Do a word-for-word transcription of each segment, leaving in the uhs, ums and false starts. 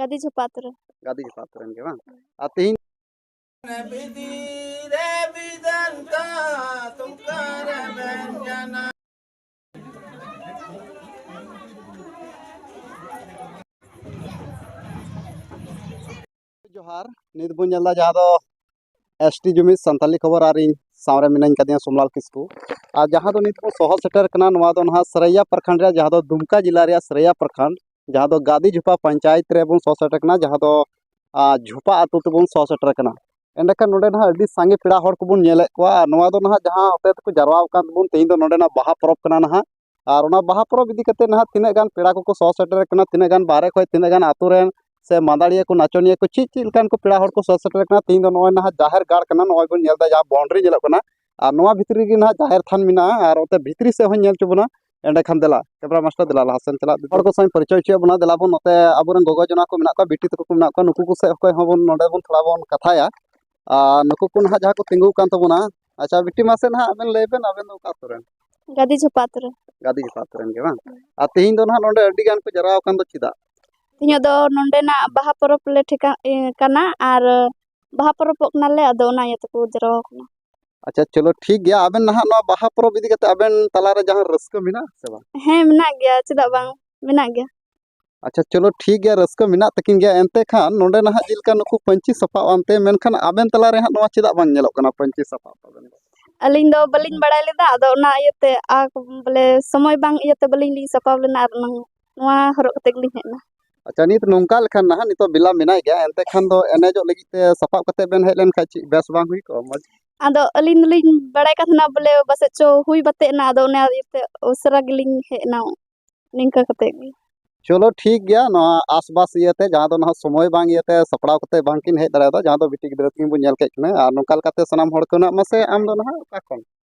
ᱜᱟᱹᱫᱤ ᱡᱷᱚᱯᱟ ᱟᱹᱛᱩ ᱨᱮ᱾ ᱜᱟᱹᱫᱤ ᱡᱷᱚᱯᱟ ᱟᱹᱛᱩ ᱨᱮᱱ ᱜᱮ ᱵᱟᱝ? ᱟᱨ ᱛᱮᱦᱮᱧ ᱡᱚᱦᱟᱨ, ᱱᱤᱛ ᱵᱚᱱ ᱧᱮᱞ ᱮᱫᱟ ᱡᱟᱦᱟᱸ ᱫᱚ ᱮᱥ ᱴᱤ ᱡᱩᱢᱤᱫ ᱥᱟᱱᱛᱟᱞᱤ ᱠᱷᱚᱵᱚᱨ ᱟᱨ ᱤᱧ ᱥᱟᱶᱨᱮ ᱢᱤᱱᱟᱹᱧ ᱠᱟᱫᱤᱧᱟ ᱥᱳᱢᱞᱟᱞ ᱠᱤᱥᱠᱩ᱾ ᱟᱨ ᱡᱟᱦᱟᱸ ᱫᱚ ᱱᱤᱛ ᱵᱚᱱ ᱥᱚᱦᱚᱨ ᱥᱮᱴᱮᱨ ᱠᱟᱱᱟ, ᱱᱚᱣᱟ ᱫᱚ ᱱᱟᱦᱟᱜ ᱥᱟᱹᱨᱟᱹᱭᱟ ᱯᱨᱚᱠᱷᱚᱸᱰ ᱨᱮᱭᱟᱜ, ᱡᱟᱦᱟᱸ ᱫᱚ ᱫᱩᱢᱠᱟ ᱡᱮᱞᱟ ᱨᱮᱭᱟᱜ ᱥᱟᱹᱨᱟᱹᱭᱟ ᱯᱨᱚᱠᱷᱚᱸᱰ, ᱡᱟᱦᱟᱸ ᱫᱚ ᱜᱟᱫᱤ ᱡᱷᱚᱯᱟ ᱯᱚᱧᱪᱟᱭᱮᱛ ᱨᱮᱵᱚᱱ ᱥᱚᱦᱚᱨ ᱥᱮᱴᱮᱨ ᱠᱟᱱᱟ, ᱡᱟᱦᱟᱸ ᱫᱚ, ᱟ, ᱡᱷᱚᱯᱟ ᱟᱹᱛᱩ ᱛᱮᱵᱚᱱ ᱥᱚᱦᱚᱨ ᱥᱮᱴᱮᱨ ᱠᱟᱱᱟ᱾ ᱮᱸᱰᱮᱠᱷᱟᱱ ᱱᱚᱰᱮ ᱱᱟᱦᱟᱜ ᱟᱹᱰᱤ ᱥᱟᱸᱜᱮ ᱯᱮᱲᱟ ᱦᱚᱲ ᱠᱚᱵᱚᱱ ᱧᱮᱞᱮᱫ ᱠᱚᱣᱟ᱾ ᱟᱨ ᱱᱚᱣᱟ ᱫᱚ ᱱᱟᱦᱟᱜ ᱡᱟᱦᱟᱸ ᱦᱚᱛᱮ ᱛᱮᱠᱚ ᱡᱟᱨᱣᱟ ᱟᱠᱟᱱ ᱛᱟᱵᱚᱱ, ᱛᱮᱦᱮᱧ ᱫᱚ ᱱᱚᱰᱮᱱᱟᱜ ᱵᱟᱦᱟ ᱯᱚᱨᱚᱵᱽ ᱠᱟᱱᱟ ᱱᱟᱦᱟᱜ᱾ ᱟᱨ ᱚᱱᱟ ᱵᱟᱦᱟ ᱯᱚᱨᱚᱵᱽ ᱤᱫᱤ ᱠᱟᱛᱮ ᱱᱟᱦᱟᱜ ᱛᱤᱱᱟᱹᱜ ᱜᱟᱱ ᱯᱮᱲᱟ ᱠᱚᱠᱚ ᱥᱚᱦᱚᱨ ᱥᱮᱴᱮᱨ ᱠᱟᱱᱟ, ᱛᱤᱱᱟᱹᱜ ᱜᱟᱱ ᱵᱟᱦᱨᱮ ᱠᱷᱚᱱ, ᱛᱤᱱᱟᱹᱜ ᱜᱟᱱ ᱟᱛᱳ ᱨᱮᱱ ᱥᱮ ᱢᱟᱫᱟᱲᱤᱭᱟᱹ ᱠᱚ, ᱱᱟᱪᱚᱱᱤᱭᱟᱹ ᱠᱚ, ᱪᱮᱫ ᱪᱮᱫ ᱞᱮᱠᱟᱱ ᱠᱚ ᱯᱮᱲᱟ ᱦᱚᱲ ᱠᱚ ᱥᱚᱦᱚᱨ ᱥᱮᱴᱮᱨ ᱠᱟᱱᱟ᱾ ᱛᱮᱦᱮᱧ ᱫᱚ ᱱᱚᱜᱼᱚᱭ ᱱᱟᱦᱟᱜ ᱡᱟᱦᱮᱨ ᱜᱟᱲ ᱠᱟᱱᱟ, ᱱᱚᱜᱼᱚᱭ ᱵᱚᱱ ᱧᱮᱞ ᱮᱫᱟ ᱡᱟᱦᱟᱸ ᱵᱟᱣᱩᱱᱰᱟᱨᱤ ᱧᱮᱞᱚᱜ ᱠᱟᱱᱟ᱾ ᱟᱨ ᱱᱚᱣᱟ ᱵᱷᱤᱛᱨᱤ ᱨᱮᱜᱮ ᱱᱟᱦᱟᱜ ᱡᱟᱦᱮᱨ ᱛᱷᱟᱱ ᱢᱮᱱᱟᱜᱼᱟ᱾ ᱟᱨ ᱚᱱᱛᱮ ᱵᱷᱤᱛᱨᱤ ᱥᱮᱫ ᱦᱚᱸᱧ ᱧᱮᱞ ᱦᱚᱪᱚ ᱵᱚᱱᱟ᱾ ᱮᱸᱰᱮᱠᱷᱟᱱ ᱫᱮᱞᱟ, ᱠᱮᱢᱨᱟ ᱢᱟᱥᱴᱟᱨ, ᱫᱮᱞᱟ ᱞᱟᱦᱟ ᱥᱮᱱ ᱪᱟᱞᱟᱜ ᱦᱚᱲ ᱠᱚ ᱥᱟᱶ ᱤᱧ ᱯᱚᱨᱤᱪᱚᱭ ᱦᱚᱪᱚᱭᱮᱫ ᱵᱚᱱᱟ᱾ ᱫᱮᱞᱟ ᱵᱚᱱ, ᱱᱚᱛᱮ ᱟᱵᱚᱨᱮᱱ ᱜᱚᱜᱚ ᱡᱚᱱᱟ ᱠᱚ ᱢᱮᱱᱟᱜ ᱠᱚᱣᱟ, ᱵᱤᱴᱤ ᱛᱟᱠᱚ ᱠᱚ ᱢᱮᱱᱟᱜ ᱠᱚᱣᱟ, ᱱᱩᱠᱩ ᱠᱚ ᱥᱮᱫ ᱠᱷᱚᱱ ᱦᱚᱸ ᱵᱚᱱ ᱱᱚᱰᱮ ᱵᱚᱱ ᱛᱷᱚᱲᱟ ᱵᱚᱱ ᱠᱟᱛᱷᱟᱭᱟ᱾ ᱟᱨ ᱱᱩᱠᱩ ᱠᱚ ᱱᱟᱦᱟᱜ ᱡᱟᱦᱟᱸ ᱠᱚ ᱛᱤᱸᱜᱩ ᱟᱠᱟᱱ ᱛᱟᱵᱚᱱᱟ᱾ ᱟᱪᱪᱷᱟ ᱵᱤᱴᱤ, ᱢᱟᱥᱮ ᱱᱟᱦᱟᱜ ᱟᱵᱮᱱ ᱞᱟᱹᱭ ᱵᱮᱱ, ᱟᱵᱮᱱ ᱫᱚ ᱚᱠᱟ ᱟᱹᱛᱩ ᱨᱮᱱ? ᱜᱟᱫᱤ ᱡᱷᱚᱯᱟ ᱟᱹᱛᱩ ᱨᱮ᱾ ᱜᱟᱫᱤ ᱡᱷᱚᱯᱟ ᱟᱹᱛᱩ ᱨᱮᱱ ᱜᱮ ᱵᱟᱝ? ᱦᱩᱸ᱾ ᱟᱨ ᱛᱮᱦᱮᱧ ᱫᱚ ᱱᱟᱦᱟᱜ ᱱᱚᱰᱮ ᱟᱹᱰᱤ ᱜᱟᱱ ᱠᱚ ᱡᱟᱨᱣᱟ ᱟᱠᱟᱱ ᱫᱚ ᱪᱮᱫᱟᱜ? ᱛᱮᱦᱮᱧ ᱫᱚ ᱱᱚᱰᱮᱱᱟᱜ ᱵᱟᱦᱟ ᱯᱚᱨᱚᱵᱽ ᱞᱮ ᱴᱷᱤᱠᱟ, ᱮ, ᱠᱟᱱᱟ, ᱟᱨ ᱵᱟᱦᱟ ᱯᱚᱨᱚᱵᱚᱜ ᱠᱟᱱᱟᱞᱮ, ᱟᱫᱚ ᱚᱱᱟ ᱤᱭᱟᱹ ᱛᱮᱠᱚ ᱡᱟᱨᱣᱟ ᱟᱠᱟᱱᱟ᱾ ᱟᱪᱪᱷᱟ, ᱪᱚᱞᱚ ᱴᱷᱤᱠ ᱜᱮᱭᱟ᱾ ᱟᱵᱮᱱ ᱱᱟᱦᱟᱜ ᱱᱚᱣᱟ ᱵᱟᱦᱟ ᱯᱚᱨᱚᱵᱽ ᱤᱫᱤ ᱠᱟᱛᱮ ᱟᱵᱮᱱ ᱛᱟᱞᱟᱨᱮ ᱡᱟᱦᱟᱸ ᱨᱟᱹᱥᱠᱟᱹ ᱢᱮᱱᱟᱜᱼᱟ ᱥᱮ ᱵᱟᱝ? ᱦᱮᱸ, ᱢᱮᱱᱟᱜ ᱜᱮᱭᱟ, ᱪᱮᱫᱟᱜ ᱵᱟᱝ, ᱢᱮᱱᱟᱜ ᱜᱮᱭᱟ᱾ ᱟᱪᱪᱷᱟ, ᱪᱚᱞᱚ ᱴᱷᱤᱠ ᱜᱮᱭᱟ, ᱨᱟᱹᱥᱠᱟᱹ ᱢᱮᱱᱟᱜ ᱛᱟᱹᱠᱤᱱ ᱜᱮᱭᱟ, ᱮᱱᱛᱮ ᱠᱷᱟᱱ ᱱᱚᱰᱮ ᱱᱟᱦᱟᱜ ᱡᱮᱞᱮᱠᱟ ᱱᱩᱠᱩ ᱯᱟᱹᱧᱪᱤ ᱥᱟᱯᱟᱵ ᱟᱱᱛᱮ, ᱢᱮᱱᱠᱷᱟᱱ ᱟᱵᱮᱱ ᱛᱟᱞᱟᱨᱮ ᱦᱟᱸᱜ ᱱᱚᱣᱟ ᱪᱮᱫᱟᱜ ᱵᱟᱝ ᱧᱮᱞᱚᱜ ᱠᱟᱱᱟ ᱯᱟᱹᱧᱪᱤ ᱥᱟᱯᱟᱵ ᱛᱟᱵᱮᱱ ᱫᱚ? ᱟᱹᱞᱤᱧ ᱫᱚ ᱵᱟᱹᱞᱤᱧ ᱵᱟᱲᱟᱭ ᱞᱮᱫᱟ, ᱟᱫᱚ ᱚᱱᱟ ᱤᱭᱟᱹᱛᱮ ᱟᱨ ᱵᱚᱞᱮ ᱥᱚᱢᱚᱭ ᱵᱟᱝ ᱤᱭᱟᱹᱛᱮ ᱵᱟᱹᱞᱤᱧ ᱞᱤᱧ ᱥᱟᱯᱟᱵ ᱞᱮᱱᱟ, ᱟᱨ ᱱᱚᱣᱟ ᱦᱚᱨᱚᱜ ᱠᱟᱛᱮ ᱜᱮᱞᱤᱧ ᱦᱮᱡ ᱮᱱᱟ᱾ ᱟᱪᱪᱷᱟ, ᱱᱤᱛ ᱱᱚᱝᱠᱟ ᱞᱮᱠᱷᱟᱱ ᱱᱟᱦᱟᱜ ᱱᱤᱛᱚᱜ ᱵᱮᱞᱟ ᱢᱮᱱᱟᱭ ᱜᱮᱭᱟ, ᱮᱱᱛᱮ ᱠᱷᱟᱱ ᱫᱚ ᱮᱱᱮᱡᱚᱜ ᱞᱟᱹᱜᱤᱫ ᱛᱮ ᱥᱟᱯᱟᱵ ᱠᱟᱛᱮ ᱵᱮᱱ ᱦᱮᱡ ᱞᱮᱱᱠᱷᱟᱱ ᱪᱮᱫ ᱵᱮᱥ ᱵᱟᱝ ᱦᱩᱭ ᱠᱚᱜᱼᱟ? ᱢᱚᱡᱽ᱾ ᱟᱫᱚ ᱟᱹᱞᱤᱧ ᱫᱚᱞᱤᱧ ᱵᱟᱲᱟᱭ ᱠᱟᱱ ᱛᱟᱦᱮᱱᱟ ᱵᱚᱞᱮ ᱯᱟᱥᱮᱡ ᱪᱚ ᱦᱩᱭ ᱵᱟᱛᱮᱜ ᱮᱱᱟ, ᱟᱫᱚ ᱚᱱᱟ ᱤᱭᱟᱹᱛᱮ ᱩᱥᱟᱹᱨᱟ ᱜᱮᱞᱤᱧ ᱦᱮᱡ ᱮᱱᱟ, ᱱᱤᱝᱠᱟ ᱠᱟᱛᱮ ᱜᱮ᱾ ᱪᱚᱞᱚ ᱴᱷᱤᱠ ᱜᱮᱭᱟ, ᱱᱚᱣᱟ ᱟᱥᱵᱟᱥ ᱤᱭᱟᱹᱛᱮ, ᱡᱟᱦᱟᱸ ᱫᱚ ᱱᱟᱦᱟᱜ ᱥᱚᱢᱚᱭ ᱵᱟᱝ ᱤᱭᱟᱹᱛᱮ ᱥᱟᱯᱲᱟᱣ ᱠᱟᱛᱮ ᱵᱟᱝ ᱠᱤᱱ ᱦᱮᱡ ᱫᱟᱲᱮᱭᱟᱫᱟ, ᱡᱟᱦᱟᱸ ᱫᱚ ᱵᱤᱴᱤ ᱜᱤᱫᱽᱨᱟᱹ ᱛᱟᱹᱠᱤᱱ ᱵᱚᱱ ᱧᱮᱞ ᱠᱮᱫ ᱠᱤᱱᱟ᱾ ᱟᱨ ᱱᱚᱝᱠᱟ ᱞᱮᱠᱟᱛᱮ ᱥᱟᱱᱟᱢ ᱦᱚᱲ ᱠᱚ ᱱᱟᱦᱟᱜ, ᱢᱟᱥᱮ ᱟᱢ ᱫᱚ ᱱᱟᱦᱟᱜ ᱚᱠᱟ ᱠᱷᱚᱱ?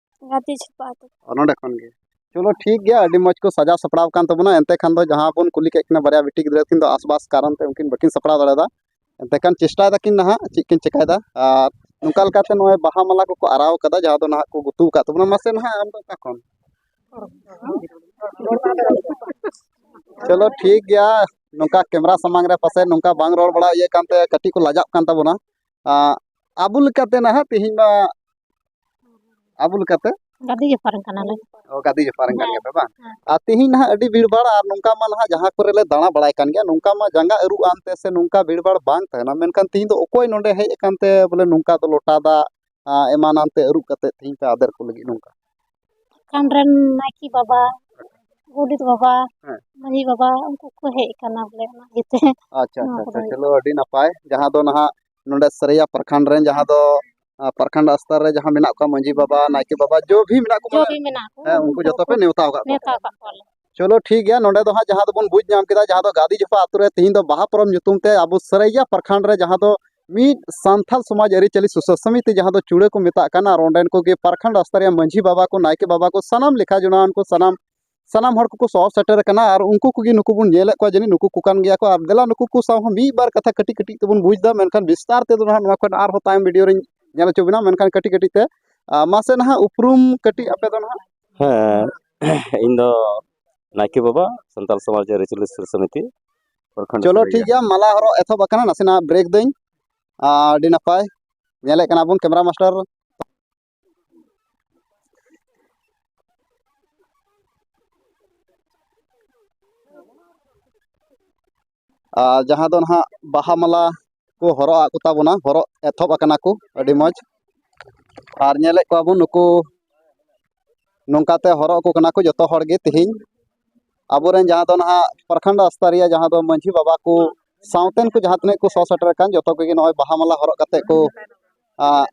ᱜᱟᱛᱮ ᱪᱷᱟᱯᱟ ᱟᱛᱳ᱾ ᱚ, ᱱᱚᱰᱮ ᱠᱷᱚᱱ ᱜᱮ᱾ ᱪᱚᱞᱚ ᱴᱷᱤᱠ ᱜᱮᱭᱟ, ᱟᱹᱰᱤ ᱢᱚᱡᱽ ᱠᱚ ᱥᱟᱡᱟᱣ ᱥᱟᱯᱲᱟᱣ ᱟᱠᱟᱱ ᱛᱟᱵᱚᱱᱟ᱾ ᱮᱱᱛᱮ ᱠᱷᱟᱱ ᱫᱚ ᱡᱟᱦᱟᱸ ᱵᱚᱱ ᱠᱩᱞᱤ ᱠᱮᱫ ᱠᱤᱱᱟ ᱵᱟᱨᱭᱟ ᱵᱤᱴᱤ ᱜᱤᱫᱽᱨᱟᱹ, ᱩᱱᱠᱤᱱ ᱫᱚ ᱟᱥᱵᱟᱥ ᱠᱟᱨᱚᱱ ᱛᱮ ᱩᱱᱠᱤᱱ ᱵᱟᱹᱠᱤᱱ ᱥᱟᱯᱲᱟᱣ ᱫᱟᱲᱮᱭᱟᱫᱟ᱾ ᱮᱱᱛᱮ ᱠᱷᱟᱱ ᱪᱮᱥᱴᱟᱭ ᱫᱟᱠᱤᱱ ᱱᱟᱦᱟᱜ ᱪᱮᱫ ᱠᱤᱱ ᱪᱮᱠᱟᱭᱮᱫᱟ᱾ ᱟᱨ ᱱᱚᱝᱠᱟ ᱞᱮᱠᱟᱛᱮ ᱱᱚᱜᱼᱚᱭ ᱵᱟᱦᱟ ᱢᱟᱞᱟ ᱠᱚᱠᱚ ᱟᱨᱟᱣ ᱠᱟᱫᱟ, ᱡᱟᱦᱟᱸ ᱫᱚ ᱱᱟᱦᱟᱜ ᱠᱚ ᱜᱩᱛᱩ ᱟᱠᱟᱫ ᱛᱟᱵᱚᱱᱟ᱾ ᱢᱟᱥᱮ ᱱᱟᱦᱟᱜ ᱟᱢ ᱫᱚ ᱚᱠᱟ ᱠᱷᱚᱱ? ᱪᱚᱞᱚ ᱴᱷᱤᱠ ᱜᱮᱭᱟ, ᱱᱚᱝᱠᱟ ᱠᱮᱢᱮᱨᱟ ᱥᱟᱢᱟᱝ ᱨᱮ ᱯᱟᱥᱮᱡ ᱱᱚᱝᱠᱟ ᱵᱟᱝ ᱨᱚᱲ ᱵᱟᱲᱟ ᱤᱭᱟᱹ ᱠᱟᱱᱛᱮ ᱠᱟᱹᱴᱤᱡ ᱠᱚ ᱞᱟᱡᱟᱜ ᱠᱟᱱ ᱛᱟᱵᱚᱱᱟ᱾ ᱟᱸ, ᱟᱵᱚ ᱞᱮᱠᱟᱛᱮ ᱱᱟᱦᱟᱜ ᱛᱮᱦᱮᱧ ᱢᱟ, ᱟᱵᱚ ᱞᱮᱠᱟᱛᱮ ᱜᱟᱫᱤ ᱡᱚᱯᱷᱟ ᱨᱮᱱ ᱠᱟᱱᱟᱞᱮ᱾ ᱚ, ᱜᱟᱫᱤ ᱡᱚᱯᱷᱟ ᱨᱮᱱ ᱠᱟᱱ ᱦᱮᱸ, ᱜᱮᱭᱟ ᱯᱮ ᱵᱟᱝ? ᱦᱮᱸ᱾ ᱟᱨ ᱛᱮᱦᱮᱧ ᱱᱟᱦᱟᱜ ᱟᱹᱰᱤ ᱵᱷᱤᱲ ᱵᱷᱟᱲ, ᱟᱨ ᱱᱚᱝᱠᱟ ᱢᱟ ᱱᱟᱦᱟᱜ ᱡᱟᱦᱟᱸ ᱠᱚᱨᱮ ᱞᱮ ᱫᱟᱬᱟ ᱵᱟᱲᱟᱭ ᱠᱟᱱ ᱜᱮᱭᱟ, ᱱᱚᱝᱠᱟ ᱢᱟ ᱡᱟᱸᱜᱟ ᱟᱹᱨᱩᱵ ᱟᱱᱛᱮ ᱥᱮ ᱱᱚᱝᱠᱟ ᱵᱷᱤᱲ ᱵᱷᱟᱲ ᱵᱟᱝ ᱛᱟᱦᱮᱱᱟ, ᱢᱮᱱᱠᱷᱟᱱ ᱛᱮᱦᱮᱧ ᱫᱚ ᱚᱠᱚᱭ ᱱᱚᱰᱮ ᱦᱮᱡ ᱟᱠᱟᱱ ᱛᱮ ᱵᱚᱞᱮ ᱱᱚᱝᱠᱟ ᱫᱚ ᱞᱚᱴᱟ ᱫᱟᱜ, ᱟᱸ, ᱮᱢᱟᱱ ᱟᱱᱛᱮ ᱟᱹᱨᱩᱵ ᱠᱟᱛᱮ ᱛᱮᱦᱮᱧ ᱯᱮ ᱟᱫᱮᱨ ᱠᱚ ᱞᱟᱹᱜᱤᱫ ᱱᱚᱝᱠᱟ? ᱠᱷᱟᱱ ᱨᱮᱱ ᱱᱟᱭᱠᱮ ᱵᱟᱵᱟ, ᱜᱚᱰᱮᱛ ᱵᱟᱵᱟ, ᱦᱮᱸ᱾ ᱢᱟᱹᱡᱷᱤ ᱵᱟᱵᱟ, ᱩᱱᱠᱩ ᱠᱚ ᱦᱮᱡ ᱟᱠᱟᱱᱟ ᱵᱚᱞᱮ, ᱚᱱᱟ ᱤᱭᱟᱹᱛᱮ ᱟᱪᱪᱷᱟ, ᱱᱚᱣᱟ ᱟᱪᱪᱷᱟ, ᱠᱚᱫᱚ ᱟᱪᱪᱷᱟ, ᱦᱩᱭᱩᱜ ᱪᱚᱞᱚ, ᱟᱹᱰᱤ ᱱᱟᱯᱟᱭ᱾ ᱡᱟᱦᱟᱸ ᱫᱚ ᱱᱟᱦᱟᱜ ᱱᱚᱰᱮ ᱥᱟᱹᱨᱟᱹᱭᱟ ᱯᱨᱚᱠᱷᱚᱸᱰ ᱨᱮᱱ, ᱡᱟᱦᱟᱸ ᱫᱚ, ᱟᱸ, ᱯᱨᱚᱠᱷᱚᱸᱰ ᱥᱛᱚᱨ ᱨᱮ ᱡᱟᱦᱟᱸ ᱢᱮᱱᱟᱜ ᱠᱚᱣᱟ, ᱢᱟᱹᱡᱷᱤ ᱵᱟᱵᱟ, ᱱᱟᱭᱠᱮ ᱵᱟᱵᱟ, ᱡᱚ ᱵᱷᱤ ᱢᱮᱱᱟᱜ ᱠᱚ, ᱡᱚ ᱢᱟᱱᱮ, ᱵᱷᱤ ᱢᱮᱱᱟᱜ ᱠᱚ, ᱦᱮᱸ, ᱩᱱᱠᱩ ᱩᱱᱠᱩ ᱡᱚᱛᱚ ᱠᱚ ᱯᱮ ᱱᱮᱣᱛᱟ ᱟᱠᱟᱫ ᱠᱚᱣᱟ᱾ ᱱᱮᱣᱛᱟ ᱟᱠᱟᱫ ᱠᱚᱣᱟᱞᱮ᱾ ᱪᱚᱞᱚ, ᱴᱷᱤᱠ ᱜᱮᱭᱟ, ᱱᱚᱰᱮ ᱫᱚ ᱦᱟᱸᱜ ᱡᱟᱦᱟᱸ ᱫᱚᱵᱚᱱ ᱵᱩᱡᱽ ᱧᱟᱢ ᱠᱮᱫᱟ, ᱡᱟᱦᱟᱸ ᱫᱚ ᱜᱟᱫᱤ ᱡᱚᱯᱷᱟ ᱟᱛᱳ ᱨᱮ ᱛᱮᱦᱮᱧ ᱫᱚ ᱵᱟᱦᱟ ᱯᱚᱨᱚᱵᱽ ᱧᱩᱛᱩᱢ ᱛᱮ ᱟᱵᱚ ᱥᱟᱹᱨᱟᱹᱭᱟ ᱯᱨᱚᱠᱷᱚᱸᱰ ᱨᱮ ᱡᱟᱦᱟᱸ ᱫᱚ ᱢᱤᱫ ᱥᱟᱱᱛᱟᱞ ᱥᱚᱢᱟᱡᱽ ᱟᱹᱨᱤᱪᱟᱹᱞᱤ ᱥᱩᱥᱟᱹᱨ ᱥᱚᱢᱤᱛᱤ, ᱡᱟᱦᱟᱸ ᱫᱚ ᱪᱩᱲᱟᱹ ᱠᱚ ᱢᱮᱛᱟᱜ ᱠᱟᱱ, ᱟᱨ ᱚᱸᱰᱮᱱ ᱠᱚᱜᱮ ᱯᱨᱚᱠᱷᱚᱸᱰ ᱥᱛᱚᱨᱤᱭᱟ ᱢᱟᱹᱡᱷᱤ ᱵᱟᱵᱟ ᱠᱚ, ᱱᱟᱭᱠᱮ ᱵᱟᱵᱟ ᱠᱚ, ᱥᱟᱱᱟᱢ ᱞᱮᱠᱷᱟ ᱡᱚᱱᱟᱣᱟᱱ ᱠᱚ, ᱥᱟᱱᱟᱢ, ᱥᱟᱱᱟᱢ ᱦᱚᱲ ᱠᱚᱠᱚ ᱥᱚᱦᱚᱨ ᱥᱮᱴᱮᱨ ᱟᱠᱟᱱᱟ᱾ ᱟᱨ ᱩᱱᱠᱩ ᱠᱚᱜᱮ ᱱᱩᱠᱩ ᱵᱚᱱ ᱧᱮᱞᱮᱫ ᱠᱚᱣᱟ, ᱡᱟᱹᱱᱤᱡ ᱱᱩᱠᱩ ᱠᱚ ᱠᱟᱱ ᱜᱮᱭᱟ ᱠᱚ᱾ ᱟᱨ ᱫᱮᱞᱟ, ᱱᱩᱠᱩ ᱠᱚ ᱥᱟᱶ ᱦᱚᱸ ᱢᱤᱫ ᱵᱟᱨ ᱠᱟᱛᱷᱟ ᱠᱟᱹᱴᱤᱡ ᱠᱟᱹᱴᱤᱡ ᱛᱮᱵᱚᱱ ᱵᱩᱡᱽ ᱮᱫᱟ, ᱢᱮᱱᱠᱷᱟᱱ ᱵᱤᱥᱛᱟᱨ ᱛᱮᱫᱚ ᱱᱟᱦᱟᱜ ᱱᱚᱣᱟ ᱠᱷᱚᱱ ᱟᱨᱦᱚᱸ ᱛᱟᱭᱚᱢ ᱵᱷᱤᱰᱤᱭᱳ ᱨᱤᱧ ᱧᱮᱞ ᱦᱚᱪᱚ ᱵᱮᱱᱟ᱾ ᱢᱮᱱᱠᱷᱟᱱ ᱠᱟᱹᱴᱤᱡ ᱠᱟᱹᱴᱤᱡ ᱛᱮ, ᱟᱨ ᱢᱟᱥᱮ ᱱᱟᱦᱟᱜ ᱩᱯᱨᱩᱢ ᱠᱟᱹᱴᱤᱡ ᱟᱯᱮ ᱫᱚ ᱱᱟᱦᱟᱜ? ᱦᱮᱸ, ᱤᱧ ᱫᱚ ᱱᱟᱭᱠᱮ ᱵᱟᱵᱟ, ᱥᱟᱱᱛᱟᱞ ᱥᱚᱢᱟᱡᱽ ᱟᱹᱨᱤᱪᱟᱹᱞᱤ ᱥᱩᱥᱟᱹᱨ ᱥᱚᱢᱤᱛᱤ, ᱯᱨᱚᱠᱷᱚᱸᱰ ᱪᱚᱞᱚ, ᱥᱩᱥᱟᱹᱨᱤᱭᱟᱹ᱾ ᱴᱷᱤᱠ ᱜᱮᱭᱟ, ᱢᱟᱞᱟ ᱦᱚᱨᱚᱜ ᱮᱛᱚᱦᱚᱵ ᱟᱠᱟᱱᱟ, ᱱᱟᱥᱮᱱᱟᱜ ᱵᱨᱮᱠ ᱫᱟᱹᱧ᱾ ᱟᱨ ᱟᱹᱰᱤ ᱱᱟᱯᱟᱭ, ᱧᱮᱞᱮᱫ ᱠᱟᱱᱟ ᱵᱚᱱ ᱠᱮᱢᱮᱨᱟ ᱢᱟᱥᱴᱟᱨ᱾ ᱟᱨ ᱡᱟᱦᱟᱸ ᱫᱚ ᱱᱟᱦᱟᱜ ᱵᱟᱦᱟ ᱢᱟᱞᱟ ᱠᱚ ᱦᱚᱨᱚᱜ ᱟᱫ ᱠᱚ ᱛᱟᱵᱚᱱᱟ, ᱦᱚᱨᱚᱜ ᱮᱛᱚᱦᱚᱵ ᱟᱠᱟᱱᱟ ᱠᱚ, ᱟᱹᱰᱤ ᱢᱚᱡᱽ᱾ ᱟᱨ ᱧᱮᱞᱮᱫ ᱠᱚᱣᱟ ᱵᱚᱱ ᱱᱩᱠᱩ ᱱᱚᱝᱠᱟ ᱛᱮ ᱦᱚᱨᱚᱜ ᱟᱠᱚ ᱠᱟᱱᱟ ᱠᱚ ᱡᱚᱛᱚ ᱦᱚᱲ ᱜᱮ ᱛᱮᱦᱮᱧ᱾ ᱟᱵᱚᱨᱮᱱ ᱡᱟᱦᱟᱸ ᱫᱚ ᱱᱟᱦᱟᱜ ᱯᱨᱚᱠᱷᱚᱸᱰ ᱥᱛᱚᱨᱤᱭᱟ, ᱡᱟᱦᱟᱸ ᱫᱚ ᱢᱟᱹᱡᱷᱤ ᱵᱟᱵᱟ ᱠᱚ ᱥᱟᱶᱛᱮᱱ ᱠᱚ ᱡᱟᱦᱟᱸ ᱛᱤᱱᱟᱹᱜ ᱠᱚ ᱥᱚᱦᱚᱨ ᱥᱮᱴᱮᱨ ᱟᱠᱟᱱ, ᱡᱚᱛᱚ ᱠᱚᱜᱮ ᱱᱚᱜᱼᱚᱭ ᱵᱟᱦᱟ ᱢᱟᱞᱟ ᱦᱚᱨᱚᱜ ᱠᱟᱛᱮ ᱠᱚ, ᱟᱸ,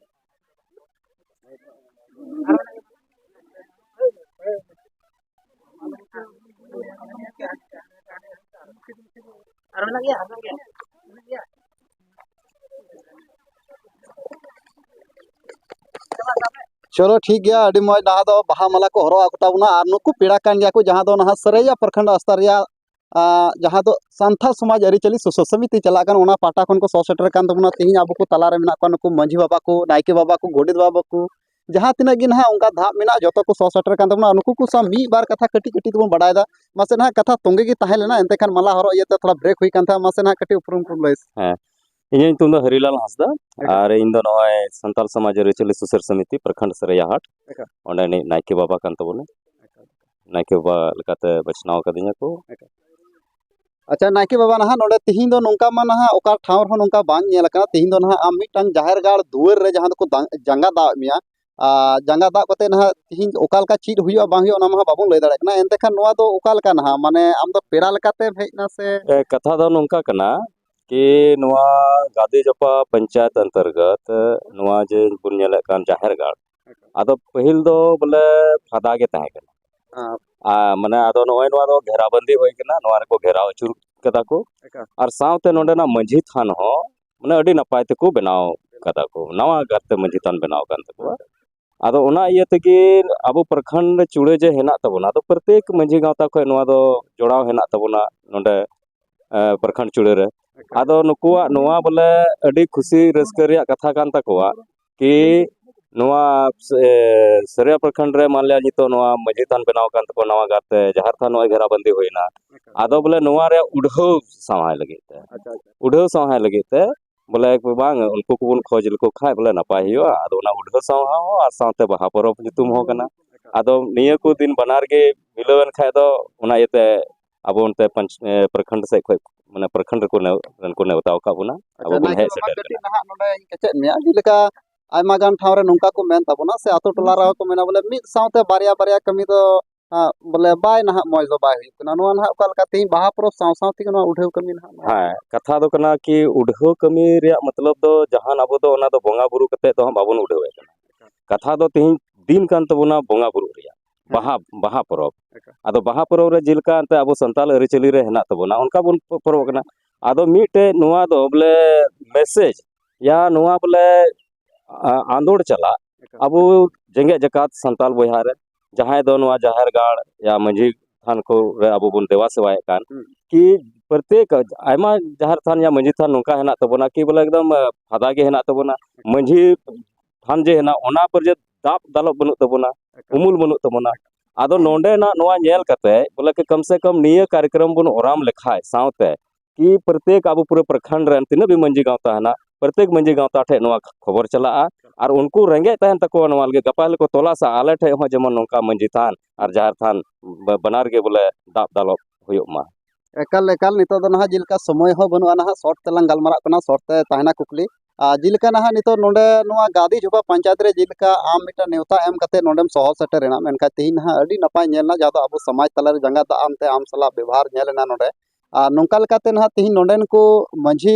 ᱪᱚᱞᱚ, ᱴᱷᱤᱠ ᱜᱮᱭᱟ, ᱟᱹᱰᱤ ᱢᱚᱡᱽ᱾ ᱱᱟᱦᱟᱜ ᱫᱚ ᱵᱟᱦᱟ ᱢᱟᱞᱟ ᱠᱚ ᱦᱚᱨᱚᱜ ᱟᱠᱚ ᱛᱟᱵᱚᱱᱟ, ᱟᱨ ᱱᱩᱠᱩ ᱯᱮᱲᱟ ᱠᱟᱱ ᱜᱮᱭᱟ ᱠᱚ, ᱡᱟᱦᱟᱸ ᱫᱚ ᱱᱟᱦᱟᱜ ᱥᱟᱹᱨᱟᱹᱭᱟ ᱯᱨᱚᱠᱷᱚᱸᱰ ᱥᱛᱚᱨᱤᱭᱟ, ᱟᱸ, ᱡᱟᱦᱟᱸ ᱫᱚ ᱥᱟᱱᱛᱟᱲ ᱥᱚᱢᱟᱡᱽ ᱟᱹᱨᱤᱪᱟᱹᱞᱤ ᱥᱩᱥᱟᱹᱨ ᱥᱚᱢᱤᱛᱤ ᱪᱟᱞᱟᱜ ᱠᱟᱱ, ᱚᱱᱟ ᱯᱟᱦᱴᱟ ᱠᱷᱚᱱ ᱠᱚ ᱥᱚᱦᱚᱨ ᱥᱮᱴᱮᱨ ᱠᱟᱱ ᱛᱟᱵᱚᱱᱟ᱾ ᱛᱮᱦᱮᱧ ᱟᱵᱚ ᱠᱚ ᱛᱟᱞᱟᱨᱮ ᱢᱮᱱᱟᱜ ᱠᱚᱣᱟ ᱱᱩᱠᱩ ᱢᱟᱹᱡᱷᱤ ᱵᱟᱵᱟ ᱠᱚ, ᱱᱟᱭᱠᱮ ᱵᱟᱵᱟ ᱠᱚ, ᱜᱚᱰᱮᱛ ᱵᱟᱵᱟ ᱠᱚ, ᱡᱟᱦᱟᱸ ᱛᱤᱱᱟᱹᱜ ᱜᱮ ᱱᱟᱦᱟᱜ ᱚᱱᱠᱟ ᱫᱷᱟᱯ ᱢᱮᱱᱟᱜ, ᱡᱚᱛᱚ ᱠᱚ ᱥᱚ ᱥᱮᱴᱮᱨ ᱠᱟᱱ ᱛᱟᱵᱚᱱᱟ᱾ ᱱᱩᱠᱩ ᱠᱚ ᱥᱟᱶ ᱢᱤᱫ ᱵᱟᱨ ᱠᱟᱛᱷᱟ ᱠᱟᱹᱴᱤᱡ ᱠᱟᱹᱴᱤᱡ ᱛᱮᱵᱚᱱ ᱵᱟᱰᱟᱭ ᱮᱫᱟ᱾ ᱢᱟᱥᱮ ᱱᱟᱦᱟᱜ ᱠᱟᱛᱷᱟ ᱛᱚᱸᱜᱮ ᱜᱮ ᱛᱟᱦᱮᱸ ᱞᱮᱱᱟ, ᱮᱱᱛᱮ ᱠᱷᱟᱱ ᱢᱟᱞᱟ ᱦᱚᱨᱚᱜ ᱤᱭᱟᱹᱛᱮ ᱛᱷᱚᱲᱟ ᱵᱨᱮᱠ ᱦᱩᱭ ᱠᱟᱱ ᱛᱟᱦᱮᱸᱫ᱾ ᱢᱟᱥᱮ ᱱᱟᱦᱟᱜ ᱠᱟᱹᱴᱤᱡ ᱩᱯᱨᱩᱢ ᱠᱚ ᱞᱟᱹᱭ ᱥᱮ᱾ ᱦᱮᱸ, ᱤᱧᱟᱹᱜ ᱧᱩᱛᱩᱢ ᱫᱚ ᱦᱟᱹᱨᱤᱞᱟᱞ ᱦᱟᱸᱥᱫᱟ᱾ ᱮᱠᱟᱞ᱾ ᱟᱨ ᱤᱧ ᱫᱚ ᱱᱚᱜᱼᱚᱭ ᱥᱟᱱᱛᱟᱞ ᱥᱚᱢᱟᱡᱽ ᱟᱹᱨᱤᱪᱟᱹᱞᱤ ᱥᱩᱥᱟᱹᱨ ᱥᱚᱢᱤᱛᱤ ᱯᱨᱚᱠᱷᱚᱸᱰ ᱥᱟᱹᱨᱟᱹᱭᱟᱦᱟᱴ, ᱮᱠᱟᱞ᱾ ᱚᱸᱰᱮᱱᱤᱡ ᱱᱟᱭᱠᱮ ᱵᱟᱵᱟ ᱠᱟᱱ ᱛᱟᱵᱚᱱᱟ᱾ ᱮᱠᱟᱞ᱾ ᱱᱟᱭᱠᱮ ᱵᱟᱵᱟ ᱞᱮᱠᱟᱛᱮ ᱵᱟᱪᱷᱱᱟᱣ ᱠᱟᱫᱤᱧᱟ ᱠᱚ᱾ ᱮᱠᱟᱞ᱾ ᱟᱪᱪᱷᱟ, ᱱᱟᱭᱠᱮ ᱵᱟᱵᱟ, ᱱᱟᱦᱟᱜ ᱱᱚᱰᱮ ᱛᱤᱦᱤᱧ ᱫᱚ ᱱᱚᱝᱠᱟ ᱢᱟ ᱱᱟᱦᱟᱜ ᱚᱠᱟ ᱴᱷᱟᱶ ᱨᱮᱦᱚᱸ ᱱᱚᱝᱠᱟ ᱵᱟᱝ ᱧᱮᱞ ᱟᱠᱟᱱᱟ᱾ ᱛᱤᱦᱤᱧ ᱫᱚ ᱱᱟᱦᱟᱜ ᱟᱢ ᱢᱤᱫᱴᱟᱝ ᱡᱟᱦᱮᱨ ᱜᱟᱲ ᱫᱩᱣᱟᱹᱨ ᱨᱮ ᱡᱟᱦᱟᱸ ᱫᱚᱠᱚ ᱫᱟᱝ-, ᱡᱟᱸᱜᱟ ᱫᱟᱵ ᱮᱫ ᱢᱮᱭᱟ, ᱟᱨ ᱡᱟᱸᱜᱟ ᱫᱟᱵ ᱠᱟᱛᱮ ᱱᱟᱦᱟᱜ ᱛᱤᱦᱤᱧ ᱚᱠᱟ ᱞᱮᱠᱟ ᱪᱮᱫ ᱦᱩᱭᱩᱜᱼᱟ ᱵᱟᱝ ᱦᱩᱭᱩᱜᱼᱟ, ᱚᱱᱟ ᱢᱟ ᱦᱟᱸᱜ ᱵᱟᱵᱚᱱ ᱞᱟᱹᱭ ᱫᱟᱲᱮᱭᱟᱜ ᱠᱟᱱᱟ᱾ ᱮᱱᱛᱮ ᱠᱷᱟᱱ ᱱᱚᱣᱟ ᱫᱚ ᱚᱠᱟ ᱞᱮᱠᱟ ᱱᱟᱦᱟᱜ, ᱢᱟᱱᱮ ᱟᱢ ᱫᱚ ᱯᱮᱲᱟ ᱞᱮᱠᱟᱛᱮᱢ ᱦᱮᱡ ᱮᱱᱟ ᱥᱮ? ᱮ, ᱠᱟᱛᱷᱟ ᱫᱚ ᱱᱚᱝᱠᱟ ᱠᱟᱱᱟ ᱠᱤ ᱱᱚᱣᱟ ᱜᱟᱫᱮ ᱡᱚᱯᱟ ᱯᱚᱧᱪᱟᱭᱮᱛ ᱚᱱᱛᱚᱨᱜᱚᱛ ᱱᱚᱣᱟ ᱡᱮ ᱵᱚᱱ ᱧᱮᱞᱮᱫ ᱠᱟᱱ ᱡᱟᱦᱮᱨ ᱜᱟᱲ, ᱟᱫᱚ ᱯᱟᱹᱦᱤᱞ ᱫᱚ ᱵᱚᱞᱮ ᱯᱷᱟᱫᱟ ᱜᱮ ᱛᱟᱦᱮᱸ ᱠᱟᱱᱟ᱾ ᱦᱮᱸ᱾ ᱟᱨ ᱢᱟᱱᱮ ᱟᱫᱚ ᱱᱚᱜᱼᱚᱭ ᱱᱚᱣᱟ ᱫᱚ ᱜᱷᱮᱨᱟᱵᱟᱱᱫᱤ ᱦᱩᱭ ᱠᱟᱱᱟ, ᱱᱚᱣᱟ ᱨᱮᱠᱚ ᱜᱷᱮᱨᱟᱣ ᱟᱹᱪᱩᱨ ᱠᱟᱫᱟ ᱠᱚ᱾ ᱮᱠᱟᱞ᱾ ᱟᱨ ᱥᱟᱶᱛᱮ ᱱᱚᱰᱮᱱᱟᱜ ᱢᱟᱹᱡᱷᱤ ᱛᱷᱟᱱ ᱦᱚᱸ ᱢᱟᱱᱮ ᱟᱹᱰᱤ ᱱᱟᱯᱟᱭ ᱛᱮᱠᱚ ᱵᱮᱱᱟᱣ ᱠᱟᱫᱟ ᱠᱚ, ᱱᱟᱣᱟ ᱜᱟᱨᱛᱮ ᱢᱟᱹᱡᱷᱤ ᱛᱷᱟᱱ ᱵᱮᱱᱟᱣ ᱠᱟᱱ ᱛᱟᱠᱚᱣᱟ᱾ ᱟᱫᱚ ᱚᱱᱟ ᱤᱭᱟᱹ ᱛᱮᱜᱮ ᱟᱵᱚ ᱯᱨᱚᱠᱷᱚᱸᱰ ᱪᱩᱲᱟᱹ ᱡᱮ ᱦᱮᱱᱟᱜ ᱛᱟᱵᱚᱱᱟ, ᱟᱫᱚ ᱯᱨᱚᱛᱮᱠ ᱢᱟᱹᱡᱷᱤ ᱜᱟᱶᱛᱟ ᱠᱷᱚᱱ ᱱᱚᱣᱟ ᱫᱚ ᱡᱚᱲᱟᱣ ᱦᱮᱱᱟᱜ ᱛᱟᱵᱚᱱᱟ ᱱᱚᱰᱮ, ᱮ, ᱯᱨᱚᱠᱷᱚᱸᱰ ᱪᱩᱲᱟᱹ ᱨᱮ᱾ ᱮᱠᱟᱞ᱾ ᱟᱫᱚ ᱱᱩᱠᱩᱣᱟᱜ ᱱᱚᱣᱟ ᱵᱚᱞᱮ ᱟᱹᱰᱤ ᱠᱷᱩᱥᱤ ᱨᱟᱹᱥᱠᱟᱹ ᱨᱮᱭᱟᱜ ᱠᱟᱛᱷᱟ ᱠᱟᱱ ᱛᱟᱠᱚᱣᱟ ᱠᱤ ᱱᱚᱣᱟ, ᱮ, ᱥᱟᱹᱨᱤᱭᱟ ᱯᱨᱚᱠᱷᱚᱸᱰ ᱨᱮ ᱢᱟᱱ ᱞᱤᱭᱟ ᱱᱤᱛᱚᱜ ᱱᱚᱣᱟ ᱢᱟᱹᱡᱷᱤ ᱛᱷᱟᱱ ᱵᱮᱱᱟᱣ ᱠᱟᱱ ᱛᱟᱠᱚᱣᱟ, ᱱᱟᱣᱟ ᱜᱟᱨᱛᱮ ᱡᱟᱦᱮᱨ ᱛᱷᱟᱱ ᱱᱚᱜᱼᱚᱭ ᱜᱷᱮᱨᱟᱵᱟᱱᱫᱤ ᱦᱩᱭᱱᱟ᱾ ᱮᱠᱟᱞ᱾ ᱟᱫᱚ ᱵᱚᱞᱮ ᱱᱚᱣᱟ ᱨᱮᱭᱟᱜ ᱩᱰᱷᱟᱹᱣ ᱥᱟᱶᱟᱭ ᱞᱟᱹᱜᱤᱫ ᱛᱮ, ᱟᱪᱪᱷᱟ, ᱟᱪᱪᱷᱟ᱾ ᱩᱰᱷᱟᱹᱣ ᱥᱟᱶᱟᱭ ᱞᱟᱹᱜᱤᱫ ᱛᱮ ᱵᱚᱞᱮ ᱵᱟᱝ, ᱩᱱᱠᱩ ᱠᱚᱵᱚᱱ ᱠᱷᱚᱡᱽ ᱞᱮᱠᱚ ᱠᱷᱟᱡ ᱵᱚᱞᱮ ᱱᱟᱯᱟᱭ ᱦᱩᱭᱩᱜᱼᱟ᱾ ᱟᱫᱚ ᱚᱱᱟ ᱩᱰᱷᱟᱹᱣ ᱥᱟᱶᱦᱟ ᱦᱚᱸ ᱟᱨ ᱥᱟᱶᱛᱮ ᱵᱟᱦᱟ ᱯᱚᱨᱚᱵᱽ ᱧᱩᱛᱩᱢ ᱦᱚᱸ ᱠᱟᱱᱟ᱾ ᱟᱫᱚ ᱱᱤᱭᱟᱹ ᱠᱚ ᱫᱤᱱ ᱵᱟᱱᱟᱨ ᱜᱮ ᱢᱤᱞᱟᱹᱣ ᱮᱱ ᱠᱷᱟᱡ ᱫᱚ ᱚᱱᱟ ᱤᱭᱟᱹᱛᱮ ᱟᱵᱚ ᱚᱱᱛᱮ ᱯᱚᱧᱪ-, ᱮ, ᱯᱨᱚᱠᱷᱚᱸᱰ ᱥᱮᱫ ᱠᱷᱚᱡ, ᱢᱟᱱᱮ ᱯᱨᱚᱠᱷᱚᱸᱰ ᱨᱮᱠᱚ ᱱᱮᱣ-, ᱨᱮᱱ ᱠᱚ ᱱᱮᱣᱛᱟ ᱟᱠᱟᱫ ᱵᱚᱱᱟ, ᱟᱵᱚ ᱟᱪᱪᱷᱟ, ᱵᱚᱱ ᱱᱟᱭᱠᱮ ᱦᱮᱡ ᱵᱟᱵᱟ, ᱥᱮᱴᱮᱨ ᱠᱟᱹᱴᱤᱡ ᱠᱟᱱᱟ᱾ ᱱᱟᱦᱟᱜ ᱱᱚᱰᱮᱧ ᱠᱮᱪᱮᱫ ᱢᱮᱭᱟ, ᱡᱮᱞᱮᱠᱟ ᱟᱭᱢᱟ ᱜᱟᱱ ᱴᱷᱟᱶ ᱨᱮ ᱱᱚᱝᱠᱟ ᱠᱚ ᱢᱮᱱ ᱛᱟᱵᱚᱱᱟ, ᱥᱮ ᱟᱛᱳ ᱴᱚᱞᱟ ᱨᱮᱦᱚᱸ ᱠᱚ ᱢᱮᱱᱟ, ᱵᱚᱞᱮ ᱢᱤᱫ ᱥᱟᱶᱛᱮ ᱵᱟᱨᱭᱟ ᱵᱟᱨᱭᱟ ᱠᱟᱹᱢᱤ ᱫᱚ, ᱟ, ᱵᱚᱞᱮ ᱵᱟᱭ ᱱᱟᱦᱟᱜ ᱢᱚᱡᱽ ᱫᱚ ᱵᱟᱭ ᱦᱩᱭᱩᱜ ᱠᱟᱱᱟ᱾ ᱱᱚᱣᱟ ᱱᱟᱦᱟᱜ ᱚᱠᱟ ᱞᱮᱠᱟ ᱛᱮᱦᱮᱧ ᱵᱟᱦᱟ ᱯᱚᱨᱚᱵᱽ ᱥᱟᱶ ᱥᱟᱶ ᱛᱮᱜᱮ ᱱᱚᱣᱟ ᱩᱰᱷᱟᱹᱣ ᱠᱟᱹᱢᱤ ᱱᱟᱦᱟᱜ ᱱᱚᱣᱟ ᱦᱮᱸ, ᱠᱟᱛᱷᱟ ᱫᱚ ᱠᱟᱱᱟ ᱠᱤ ᱩᱰᱷᱟᱹᱣ ᱠᱟᱹᱢᱤ ᱨᱮᱭᱟᱜ ᱢᱚᱛᱞᱚᱵ ᱫᱚ ᱡᱟᱦᱟᱱ ᱟᱵᱚ ᱫᱚ ᱚᱱᱟ ᱫᱚ ᱵᱚᱸᱜᱟ ᱵᱩᱨᱩ ᱠᱟᱛᱮ ᱫᱚ ᱦᱟᱸᱜ ᱵᱟᱵᱚᱱ ᱩᱰᱷᱟᱹᱣᱮᱫ ᱠᱟᱱᱟ᱾ ᱠᱟᱛᱷᱟ ᱫᱚ ᱛᱮᱦᱮᱧ ᱫᱤᱱ ᱠᱟᱱ ᱛᱟᱵᱚᱱᱟ ᱵᱚᱸᱜᱟ ᱵᱩᱨᱩ ᱨᱮᱭᱟᱜ, ᱦᱮᱸ᱾ ᱵᱟᱦᱟ, ᱵᱟᱦᱟ ᱯᱚᱨᱚᱵᱽ᱾ ᱮᱠᱟᱞ᱾ ᱟᱫᱚ ᱵᱟᱦᱟ ᱯᱚᱨᱚᱵᱽ ᱨᱮ ᱡᱮᱞᱮᱠᱟ ᱮᱱᱛᱮ ᱟᱵᱚ ᱥᱟᱱᱛᱟᱲ ᱟᱹᱨᱤᱪᱟᱹᱞᱤ ᱨᱮ ᱦᱮᱱᱟᱜ ᱛᱟᱵᱚᱱᱟ, ᱚᱱᱠᱟ ᱵᱚᱱ ᱯᱚ-, ᱯᱚᱨᱚᱵᱚᱜ ᱠᱟᱱᱟ᱾ ᱟᱫᱚ ᱢᱤᱫᱴᱮᱡ ᱱᱚᱣᱟ ᱫᱚ ᱵᱚᱞᱮ ᱢᱮᱥᱮᱡᱽ ᱭᱟ ᱱᱚᱣᱟ ᱵᱚᱞᱮ, ᱟ-, ᱟᱸᱫᱳᱲ ᱪᱟᱞᱟᱜ ᱮᱠᱟᱞ᱾ ᱟᱵᱚ ᱡᱮᱜᱮᱛ ᱡᱟᱠᱟᱛ ᱥᱟᱱᱛᱟᱲ ᱵᱚᱭᱦᱟ ᱨᱮ, ᱡᱟᱦᱟᱸᱭ ᱫᱚ ᱱᱚᱣᱟ ᱡᱟᱦᱮᱨ ᱜᱟᱲ ᱭᱟ ᱢᱟᱹᱡᱷᱤ ᱛᱷᱟᱱ ᱠᱚ ᱨᱮ ᱟᱵᱚ ᱵᱚᱱ ᱫᱮᱵᱟ ᱥᱮᱵᱟᱭᱮᱫ ᱠᱟᱱ, ᱦᱩᱸ᱾ ᱠᱤ ᱯᱨᱚᱛᱮᱠ ᱟᱭᱢᱟ ᱡᱟᱦᱮᱨ ᱛᱷᱟᱱ ᱭᱟ ᱢᱟᱹᱡᱷᱤ ᱛᱷᱟᱱ ᱱᱚᱝᱠᱟ ᱦᱮᱱᱟᱜ ᱛᱟᱵᱚᱱᱟ ᱠᱤ ᱵᱚᱞᱮ ᱮᱠᱫᱚᱢ, ᱟ, ᱯᱷᱟᱫᱟ ᱜᱮ ᱦᱮᱱᱟᱜ ᱛᱟᱵᱚᱱᱟ᱾ ᱢᱟᱹᱡᱷᱤ ᱛᱷᱟᱱ ᱡᱮ ᱦᱮᱱᱟᱜ, ᱚᱱᱟ ᱯᱚᱨᱡᱚᱱᱛᱚ ᱫᱟᱵ ᱫᱟᱞᱚᱵ ᱵᱟᱹᱱᱩᱜ ᱛᱟᱵᱚᱱᱟ, ᱮᱠᱟᱞ᱾ ᱩᱢᱩᱞ ᱵᱟᱹᱱᱩᱜ ᱛᱟᱵᱚᱱᱟ᱾ ᱟᱫᱚ ᱱᱚᱰᱮᱱᱟᱜ ᱱᱚᱣᱟ ᱧᱮᱞ ᱠᱟᱛᱮ ᱵᱚᱞᱮ ᱠᱤ ᱠᱚᱢ ᱥᱮ ᱠᱚᱢ ᱱᱤᱭᱟᱹ ᱠᱟᱨᱭᱚᱠᱨᱚᱢ ᱵᱚᱱ ᱚᱨᱟᱢ ᱞᱮᱠᱷᱟᱡ ᱥᱟᱶᱛᱮ ᱠᱤ ᱯᱨᱚᱛᱮᱠ ᱟᱵᱚ ᱯᱩᱨᱟᱹ ᱯᱨᱚᱠᱷᱚᱸᱰ ᱨᱮᱱ ᱛᱤᱱᱟᱹᱜ ᱜᱮ ᱢᱟᱹᱡᱷᱤ ᱜᱟᱶᱛᱟ ᱦᱮᱱᱟᱜ, ᱯᱨᱚᱛᱮᱠ ᱢᱟᱹᱡᱷᱤ ᱜᱟᱶᱛᱟ ᱴᱷᱮᱡ ᱱᱚᱣᱟ ᱠᱷᱚᱵᱚᱨ ᱪᱟᱞᱟᱜᱼᱟ᱾ ᱟᱨ ᱩᱱᱠᱩ ᱨᱮᱸᱜᱮᱡ ᱛᱟᱦᱮᱱ ᱛᱟᱠᱚᱣᱟ ᱱᱚᱣᱟ ᱞᱟᱹᱜᱤᱫ, ᱜᱟᱯᱟ ᱦᱤᱞᱳᱜ ᱠᱚ ᱛᱚᱞᱟᱥᱟ, ᱟᱞᱮ ᱴᱷᱮᱡ ᱦᱚᱸ ᱡᱮᱢᱚᱱ ᱱᱚᱝᱠᱟ ᱢᱟᱹᱡᱷᱤ ᱛᱷᱟᱱ ᱟᱨ ᱡᱟᱦᱮᱨ ᱛᱷᱟᱱ ᱵᱟ-, ᱵᱟᱱᱟᱨ ᱜᱮ ᱵᱚᱞᱮ ᱫᱟᱵ ᱫᱟᱞᱚᱵ ᱦᱩᱭᱩᱜ ᱢᱟ᱾ ᱮᱠᱟᱞ, ᱮᱠᱟᱞ, ᱱᱤᱛᱚᱜ ᱫᱚ ᱱᱟᱦᱟᱜ ᱡᱮᱞᱮᱠᱟ ᱥᱚᱢᱚᱭ ᱦᱚᱸ ᱵᱟᱹᱱᱩᱜᱼᱟ, ᱱᱟᱦᱟᱜ ᱥᱚᱨᱴ ᱛᱮᱞᱟᱝ ᱜᱟᱞᱢᱟᱨᱟᱜ ᱠᱟᱱᱟ, ᱥᱚᱨᱴ ᱛᱮ ᱛᱟᱦᱮᱱᱟ ᱠᱩᱠᱞᱤ᱾ ᱟᱨ ᱡᱮᱞᱮᱠᱟ ᱱᱟᱦᱟᱜ ᱱᱤᱛᱚᱜ ᱱᱚᱰᱮ ᱱᱚᱣᱟ ᱜᱟᱫᱤ ᱡᱷᱚᱵᱟ ᱯᱚᱧᱪᱟᱭᱮᱛ ᱨᱮ ᱡᱮᱞᱮᱠᱟ ᱟᱢ ᱢᱤᱫᱴᱟᱝ ᱱᱮᱣᱛᱟ ᱮᱢ ᱠᱟᱛᱮ ᱱᱚᱰᱮᱢ ᱥᱚᱦᱚᱨ ᱥᱮᱴᱮᱨ ᱮᱱᱟ, ᱢᱮᱱᱠᱷᱟᱱ ᱛᱮᱦᱮᱧ ᱱᱟᱦᱟᱜ ᱟᱹᱰᱤ ᱱᱟᱯᱟᱭ ᱧᱮᱞ ᱮᱱᱟ, ᱡᱟᱦᱟᱸ ᱫᱚ ᱟᱵᱚ ᱥᱚᱢᱟᱡᱽ ᱛᱟᱞᱟᱨᱮ ᱡᱟᱸᱜᱟ ᱫᱟᱜ ᱟᱱᱛᱮ ᱟᱢ ᱥᱟᱞᱟᱜ ᱵᱮᱵᱚᱦᱟᱨ ᱧᱮᱞ ᱮᱱᱟ ᱱᱚᱰᱮ᱾ ᱟᱨ ᱱᱚᱝᱠᱟ ᱞᱮᱠᱟᱛᱮ ᱱᱟᱦᱟᱜ ᱛᱮᱦᱮᱧ ᱱᱚᱰᱮᱱ ᱠᱚ ᱢᱟᱹᱡᱷᱤ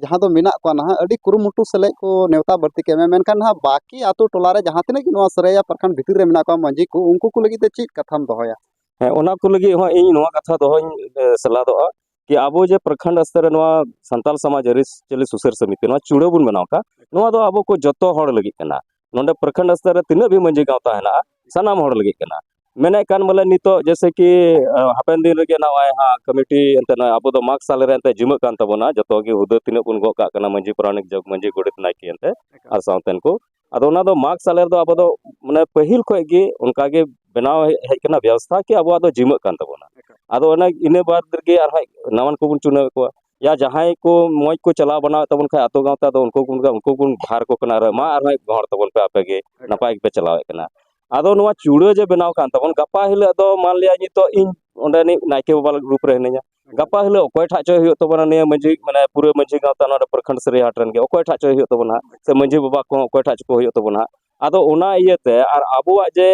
ᱡᱟᱦᱟᱸ ᱫᱚ ᱢᱮᱱᱟᱜ ᱠᱚᱣᱟ ᱱᱟᱦᱟᱜ, ᱟᱹᱰᱤ ᱠᱩᱨᱩᱢᱩᱴᱩ ᱥᱮᱞᱮᱫ ᱠᱚ ᱱᱮᱣᱛᱟ ᱵᱟᱹᱲᱛᱤ ᱠᱮᱫ ᱢᱮ, ᱢᱮᱱᱠᱷᱟᱱ ᱱᱟᱦᱟᱜ ᱵᱟᱹᱠᱤ ᱟᱛᱳ ᱴᱚᱞᱟ ᱨᱮ ᱡᱟᱦᱟᱸ ᱛᱤᱱᱟᱹᱜ ᱜᱮ ᱱᱚᱣᱟ ᱥᱟᱹᱨᱟᱹᱭᱟ ᱯᱨᱚᱠᱷᱚᱸᱰ ᱵᱷᱤᱛᱤᱨ ᱨᱮ ᱢᱮᱱᱟᱜ ᱠᱚᱣᱟ ᱢᱟᱹᱡᱷᱤ ᱠᱚ, ᱩᱱᱠᱩ ᱠᱚ ᱞᱟᱹᱜᱤᱫ ᱛᱮ ᱪᱮᱫ ᱠᱟᱛᱷᱟᱢ ᱫᱚᱦᱚᱭᱟ? ᱦᱮᱸ, ᱚᱱᱟ ᱠᱚ ᱞᱟᱹᱜᱤᱫ ᱦᱚᱸ ᱤᱧ ᱱᱚᱣᱟ ᱠᱟᱛᱷᱟ ᱫᱚᱦᱚᱧ, ᱮ, ᱥᱮᱞᱟᱫᱚᱜᱼᱟ ᱠᱤ ᱟᱵᱚ ᱡᱮ ᱯᱨᱚᱠᱷᱚᱸᱰ ᱥᱛᱚᱨ ᱨᱮ ᱱᱚᱣᱟ ᱥᱟᱱᱛᱟᱞ ᱥᱚᱢᱟᱡᱽ ᱟᱹᱨᱤᱪᱟᱹᱞᱤ ᱥᱩᱥᱟᱹᱨ ᱥᱚᱢᱤᱛᱤ, ᱱᱚᱣᱟ ᱪᱩᱲᱟᱹ ᱵᱚᱱ ᱵᱮᱱᱟᱣ ᱟᱠᱟᱫ, ᱱᱚᱣᱟ ᱫᱚ ᱟᱵᱚ ᱠᱚ ᱡᱚᱛᱚ ᱦᱚᱲ ᱞᱟᱹᱜᱤᱫ ᱠᱟᱱᱟ᱾ ᱱᱚᱰᱮ ᱯᱨᱚᱠᱷᱚᱸᱰ ᱥᱛᱚᱨ ᱨᱮ ᱛᱤᱱᱟᱹᱜ ᱜᱮ ᱢᱟᱹᱡᱷᱤ ᱜᱟᱶᱛᱟ ᱦᱮᱱᱟᱜᱼᱟ, ᱥᱟᱱᱟᱢ ᱦᱚᱲ ᱞᱟᱹᱜᱤᱫ ᱠᱟᱱᱟ᱾ ᱢᱮᱱᱮᱫ ᱠᱟᱱ ᱵᱚᱞᱮ ᱱᱤᱛᱚᱜ ᱡᱮᱭᱥᱮ ᱠᱤ, ᱟ, ᱦᱟᱯᱮᱱ ᱫᱤᱱ ᱨᱮᱜᱮ ᱱᱚᱜᱼᱚᱭ ᱦᱟᱸᱜ ᱠᱚᱢᱤᱴᱤ ᱮᱱᱛᱮ ᱱᱚᱜᱼᱚᱭ ᱟᱵᱚ ᱫᱚ ᱢᱟᱜᱽ ᱥᱟᱞᱮ ᱨᱮ ᱮᱱᱛᱮ ᱡᱤᱢᱟᱹᱜ ᱠᱟᱱ ᱛᱟᱵᱚᱱᱟ, ᱡᱚᱛᱚ ᱜᱮ ᱦᱩᱫᱟᱹ ᱛᱤᱱᱟᱹᱜ ᱵᱚᱱ ᱜᱚᱜ ᱠᱟᱜ ᱠᱟᱱᱟ, ᱢᱟᱹᱡᱷᱤ ᱯᱟᱨᱟᱱᱤᱠ, ᱡᱚᱜᱽ ᱢᱟᱹᱡᱷᱤ, ᱜᱚᱰᱮᱛ, ᱱᱟᱭᱠᱮ ᱮᱱᱛᱮ ᱮᱠᱟᱞ᱾ ᱟᱨ ᱥᱟᱶᱛᱮᱱ ᱠᱚ᱾ ᱟᱫᱚ ᱚᱱᱟ ᱫᱚ ᱢᱟᱜᱽ ᱥᱟᱞᱮ ᱨᱮᱫᱚ ᱟᱵᱚ ᱫᱚ ᱢᱟᱱᱮ ᱯᱟᱹᱦᱤᱞ ᱠᱷᱚᱡ ᱜᱮ ᱚᱱᱠᱟ ᱜᱮ ᱵᱮᱱᱟᱣ ᱦᱮᱡ, ᱦᱮᱡ ᱠᱟᱱᱟ ᱵᱮᱵᱚᱥᱛᱷᱟ ᱠᱤ ᱟᱵᱚᱣᱟᱜ ᱫᱚ ᱡᱤᱢᱟᱹᱜ ᱠᱟᱱ ᱛᱟᱵᱚᱱᱟ᱾ ᱮᱠᱟᱞ᱾ ᱟᱫᱚ ᱚᱱᱟ ᱤᱱᱟᱹ ᱵᱟᱫ ᱨᱮᱜᱮ ᱟᱨᱦᱚᱸ ᱱᱟᱣᱟᱱ ᱠᱚᱵᱚᱱ ᱪᱩᱱᱟᱹᱣᱮᱫ ᱠᱚᱣᱟ᱾ ᱭᱟ ᱡᱟᱦᱟᱸᱭ ᱠᱚ ᱢᱚᱡᱽ ᱠᱚ ᱪᱟᱞᱟᱣ ᱵᱟᱱᱟᱣᱮᱫ ᱛᱟᱵᱚᱱ ᱠᱷᱟᱡ ᱟᱛᱳ ᱜᱟᱶᱛᱟ ᱫᱚ ᱩᱱᱠᱩ ᱵᱚᱱ, ᱩᱱᱠᱩ ᱵᱚᱱ ᱵᱷᱟᱨ ᱠᱚ ᱠᱟᱱᱟ, ᱟᱨ ᱢᱟ ᱟᱨᱦᱚᱸ ᱜᱚᱦᱚᱲ ᱛᱟᱵᱚᱱ ᱯᱮ, ᱟᱯᱮ ᱜᱮ ᱮᱠᱟᱞ᱾ ᱱᱟᱯᱟᱭ ᱜᱮᱯᱮ ᱪᱟᱞᱟᱣᱮᱫ ᱠᱟᱱᱟ᱾ ᱟᱫᱚ ᱱᱚᱣᱟ ᱪᱩᱲᱟᱹ ᱡᱮ ᱵᱮᱱᱟᱣ ᱠᱟᱱ ᱛᱟᱵᱚᱱ, ᱜᱟᱯᱟ ᱦᱤᱞᱳᱜ ᱫᱚ ᱢᱟᱱ ᱞᱤᱭᱟ ᱱᱤᱛᱚᱜ ᱤᱧ ᱚᱸᱰᱮᱱᱤᱡ ᱱᱟᱭᱠᱮ ᱵᱟᱵᱟ ᱨᱩᱯ ᱨᱮ ᱦᱤᱱᱟᱹᱧᱟ, ᱜᱟᱯᱟ ᱦᱤᱞᱳᱜ ᱚᱠᱚᱭ ᱴᱷᱟᱜ ᱪᱚᱭ ᱦᱩᱭᱩᱜ ᱛᱟᱵᱚᱱᱟ, ᱱᱤᱭᱟᱹ ᱢᱟᱹᱡᱷᱤ, ᱢᱟᱱᱮ ᱯᱩᱨᱟᱹ ᱢᱟᱹᱡᱷᱤ ᱜᱟᱶᱛᱟ ᱱᱚᱰᱮ ᱯᱨᱚᱠᱷᱚᱸᱰ ᱥᱟᱹᱨᱟᱹᱭᱟᱹ ᱦᱟᱴ ᱨᱮᱱ ᱜᱮ ᱚᱠᱚᱭ ᱴᱷᱟᱜ ᱪᱚᱭ ᱦᱩᱭᱩᱜ ᱛᱟᱵᱚᱱᱟ ᱦᱟᱸᱜ, ᱥᱮ ᱢᱟᱹᱡᱷᱤ ᱵᱟᱵᱟ ᱠᱚᱦᱚᱸ ᱚᱠᱚᱭ ᱴᱷᱟᱜ ᱪᱚᱠᱚ ᱦᱩᱭᱩᱜ ᱛᱟᱵᱚᱱᱟ ᱦᱟᱸᱜ᱾ ᱟᱫᱚ ᱚᱱᱟ ᱤᱭᱟᱹᱛᱮ ᱟᱨ ᱟᱵᱚᱣᱟᱜ ᱡᱮ,